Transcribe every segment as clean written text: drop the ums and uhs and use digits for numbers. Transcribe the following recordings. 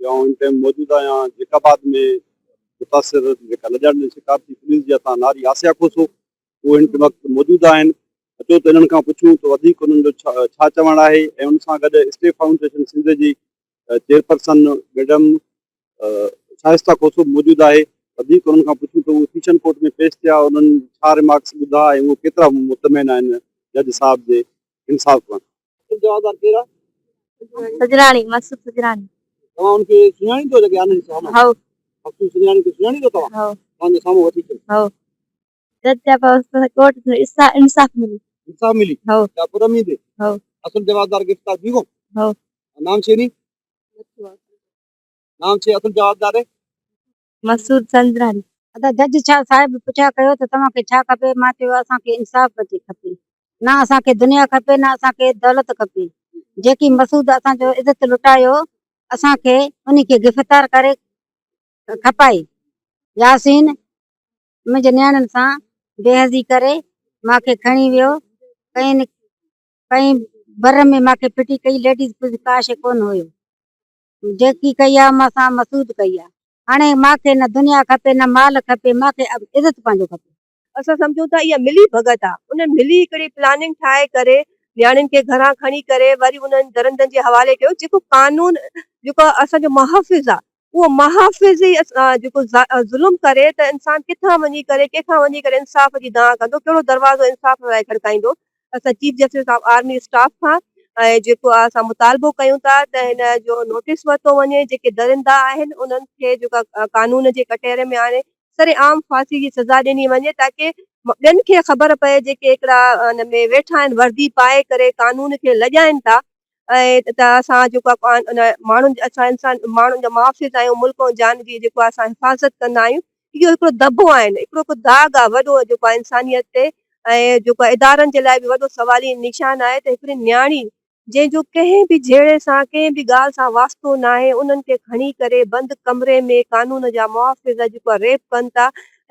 جو آئون هن ٽائيم موجود آهيان جيڪب آباد ۾ متاثر جيڪا لڄاڻ جو شڪار ٿي پوليس جي هٿان ناري آسيا کوسو اهي هن وقت موجود آهن اچو ته انهن کان پڇون ته وڌيڪ انهن جو ڇا چوڻ آهي ۽ ان سان گڏ اسٽيٽ فائونڊيشن سنڌ جي چيئرپرسن ميڊم شائسته کوسو به موجود آهي وڌيڪ انهن کان پڇون ته اهي سيشن ڪورٽ ۾ پيش ٿيا انهن ڇا ريمارڪس ٻڌا ۽ اهي ڪيترا مطمئن آهن جج صاحب جي انصاف کان. اصل جوابدار ڪير آهي؟ سجراڻي، مسعود سجراڻي. توهان ان کي سڃاڻيندو جيڪي آنن سامهون؟ هائو. مسعود سجراڻي کي سڃاڻيندو توهان؟ هائو. توهان جي سامهون وٺي اچن؟ هائو. جج صاحب ڪورٽ ۾ انصاف ملي. انصاف ملي؟ هائو. ڇا پراميد؟ هائو. اصل جوابدار گرفتار ٿي ويو؟ هائو. نام شيني؟ نام ڇي اصل جوابدار؟ مسعود سنجراڻي. ادا جج ڇا صاحب پڇا ڪيو ته توهان کي ڇا کپي مان چيو اسان کي انصاف بچي کپي نه اسان کي دنيا کپي نه اسان کي دولت کپي جيڪي مسعود اسان جو عزت لٽايو اسان کي انهي کي گرفتار ڪري کپائي ياسين منهنجي نياڻين سان بيحزي ڪري مان کي کڻي ويو ڪئين ڪئين بر ۾ مان کي ڦٽي ڪئي ليڊيز ڪجهه ڪا شي ڪونه هيو جيڪي ڪئي آ مان سان مسعود ڪئي آ. هاڻي مان کي نه دنيا کپي نه مال کپي مان کي عزت پنهنجو کپي. اسان سمجهون ٿا اها ملي ڀڳت آ انهن ملي هڪڙي پلاننگ ٺاهي ڪري نياڻين کي گهران کڻي ڪري وري انهن درندن جي حوالي ڪيو جيڪو قانون جيڪو اسان جو محافظ آ اهو محافظ ئي جيڪو ظلم ڪري ته انسان ڪٿان وڃي ڪري ڪنهن کان وڃي ڪري انصاف جي دانهن ڪندو ڪهڙو دروازو انصاف لاء کڙڪائيندو اسان chief justice of army staff کان ۽ جيڪو آ اسان مطالبو ڪيون ٿا ته هن جو نوٽيس ورتو وڃي جيڪي درندا آهن انهن کي جيڪا قانون جي ڪٽهڙي ۾ آڻي سر عام ڦاسي جي سزا ڏني وڃي تاڪه ٻين کي خبر پئي جيڪي هڪڙا ان ۾ ويٺا آهن وردي پائي ڪري قانون کي لڄائين ٿا ۽ ته اسان جيڪو آهي ان ماڻهن اسان انسان ماڻهن جا محافظ آهيون ملڪ ۽ جان جي جيڪو اسان حفاظت ڪندا آهيون اهو هڪڙو دٻو آهن هڪڙو ڪو داغ آهي وڏو جيڪو آهي انسانيت تي ۽ جيڪو ادارن جي لاء به وڏو سوالي نشان آهي ته هڪڙي نياڻي جنهن جو ڪنهن به جهيڙي سان ڪنهن به ڳالهه سان واسطو ناهي انهن کي کڻي ڪري بند ڪمري ۾ قانون جا محافظ جيڪو ريپ ڪن ٿا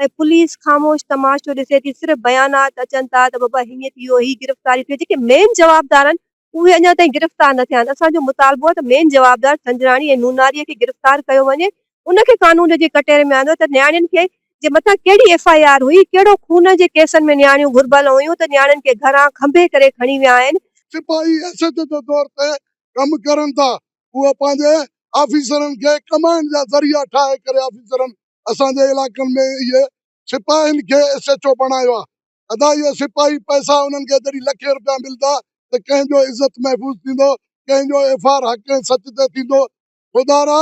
۽ پوليس خاموش تماشو ڏسي ٿي صرف بيانات اچن ٿا ته بابا هيئن ٿي ويو هي گرفتاري ٿي جيڪي مين جوابدار آهن اهي اڃا تائين گرفتار نه ٿيا آهن اسان جو مطالبو آهي ته مين جوابدار سنجراڻي ۽ نوناري کي گرفتار ڪيو وڃي ان کي قانون جي ڪٽهڙي ۾ آندو ته نياڻين کي جي مٿان ڪهڙي ايف I R هئي، ڪهڙو خون جي ڪيسن ۾ نياڻيون گهربل هيون ته نياڻين کي گهران کنڀي ڪري کڻي ويا آهن. سپاهي ايس ايچ او جي طور تي ڪم ڪرن ٿا اهي پنهنجي آفيسرن کي ڪمائڻ جا ذريعا ٺاهي ڪري آفيسرن اسان جي علائقن ۾ اهي سپاهين کي ايس ايچ او بڻايو آهي ادا اهي سپاهي پئسا انهن کي جڏهن لکين رپيا ملدا ته ڪنهن جو عزت محفوظ ٿيندو ڪنهن جو ايف آر حق ۽ سچ تي ٿيندو خدارا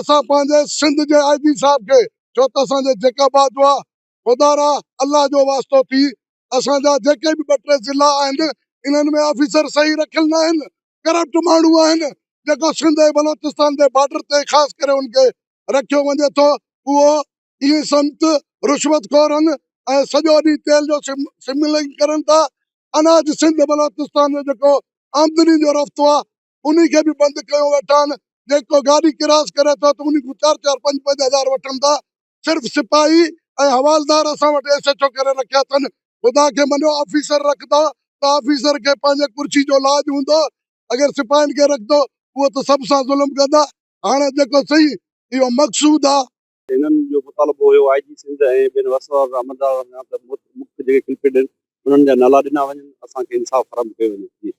اسان پنهنجي سنڌ جي آء جي صاحب کي ڇو ته اسان جي جيڪب آباد جو آ خدارا الله جو واسطو ٿي اسان جا جيڪي به ٻه ٽي ضلعا آهن انهن ۾ آفيسر صحيح رکيل نه آهن ڪرپٽ ماڻهو آهن جيڪو سنڌ ۽ بلوچستان جي بارڊر تي خاص ڪري ان کي رکيو وڃي ٿو اهو ائين سمت رشوت خور آهن ۽ سڄو ڏينهن تيل جو سمگلنگ ڪرن ٿا اناج سنڌ بلوچستان جو جيڪو آمدني جو رستو آ انهي کي به بند ڪيو ويٺا آهن، جيڪو گاڏي ڪراس ڪري ٿو ته انهي کان چار چار پنج پنج هزار وٺن ٿا، صرف سپاهي ۽ حوالدار اسان وٽ ايس ايڇ او ڪري رکيا اٿن، خدا کي مڃو آفيسر رکندا ته آفيسر کي پنهنجي ڪرسي جو لاڄ هوندو، اگر سپاهين کي رکندو اهو ته سڀ سان ظلم ڪندا، هاڻي جيڪو سهي اهو مقصود آ. هنن جو مطالبو هيو آء جي سنڌ ۽ ٻين وس وارن عملدارن کان ته مک جيڪي ڪلپيڊ آهن انهن جا نالا ڏنا وڃن اسان کي انصاف فراهم ڪيو وڃي جي.